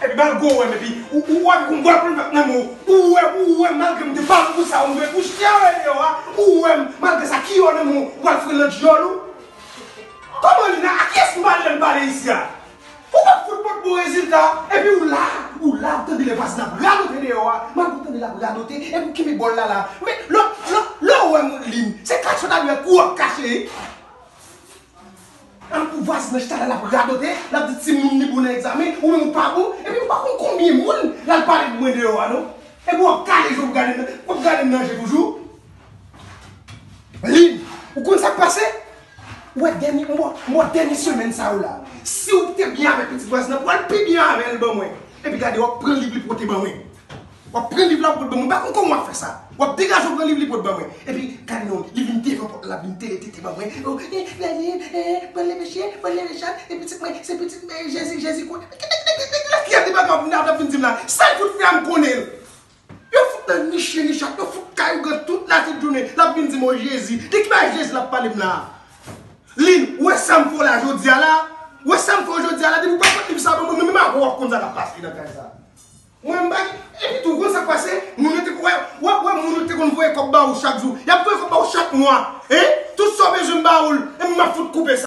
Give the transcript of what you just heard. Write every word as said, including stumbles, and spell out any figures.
Epi malgre w wè m, epi ou, ou wè m konn bòl pran nan men w, ou wè, ou wè malgre m te pale pou sa, ou m dwe kouche avè deyò a, ou wè m, malgre sa, kiyò nan men w, ou al fre nan dyòl ou. Kòman li nan? A kiyès m pale lè m pale isi a? Ou pa fout pot bon rezilta, epi ou la, ou la, ou tande lè vwazin ap radote deyò a, malgre ou tande l ap radote, epi ou kenbe bòl la la. Men, lè, lè, lè w wè moun li, se kache w ta dwe kou w ap kache. An pou vwazin nan chita la, l ap radote, l ap di timoun li bon nan egzamen, ou menm ou pa bon, epi m pa konn konbyen moun l al pale pou mwen deyò a, non. Epi w ap kale je w, w ap gade m nan, w ap gade m nan je toujou. Lin, ou konn sa k pase? Ou wè dènye, m wè, m wè dènye semèn sa yo la. Si w te byen avèk pitit vwazin nan, pral pi byen avè l ban mwen. Epi gade, w ap pran liv li pote ban mwen. W ap pran liv la pou l ban mwen. M pa konn kòman w ap fè sa. W ap degaje w pran liv li pote ban mwen. Epi gade non, li vin devan pòt la, vin tele tete ban mwen. Oh, eh, eh, eh, eh, pran leve chyen, pran leve chat, e pitit mwen, se pitit mwen, Jezi, Jezi, kò. Kiyès li pa ka vin ap vin di m la? Sa l fout fè a, m konnen l. Yo fout nan ni chyen ni chat, yo fout kay ougan tout latit jounen. L ap vin di m, o Jezi. De ki bagay Jezi l ap pale m la? Lin, ou wè sa m fè w la jodi a la? Ou wè sa m fè w jodi a la? Depi w pa pot liv sa ban mwen, mwen menm avè w ap konn sa k ap pase nan kay sa. Mwen m pa, epi tou, ou konn sa k pase? Moun yo te, wè, wè, wè, moun yo te konn voye kòb ba ou chak jou. Y ap voye kòb ba ou chak mwa. Hein? Tout sa w bezwen m ba ou l. E m ap fout koupe sa.